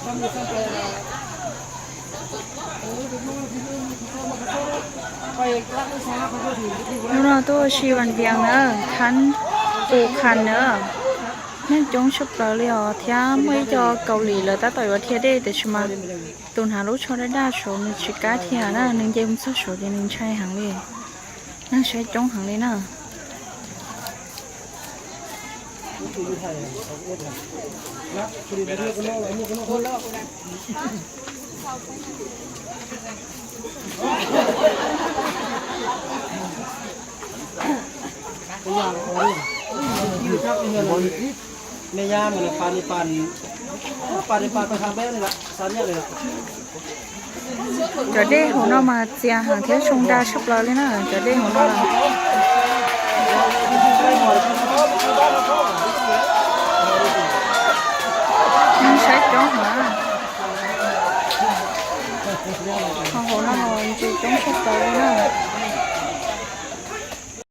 Hnub no tuaj ua si Vaj Vias na, thab Phu Kham na. Neeg coob tshaj plaws li os, thiab muaj ib co Kaus Lim lawv tab tom yuav dhia dej tiam sis mas tus hnav lub tsho daj daj saud nws tsis kam dhia na, nws nce mus txog saud ces nws ntshai heev li. Neeg saib coob heev li na. Cov dej hauv no mas txias heev thiab tsoo dag tshaj plaws li na, cov dej hauv no. Neeg saib coob heev. Ho hauv no los ntses coob tshaj plaws li na.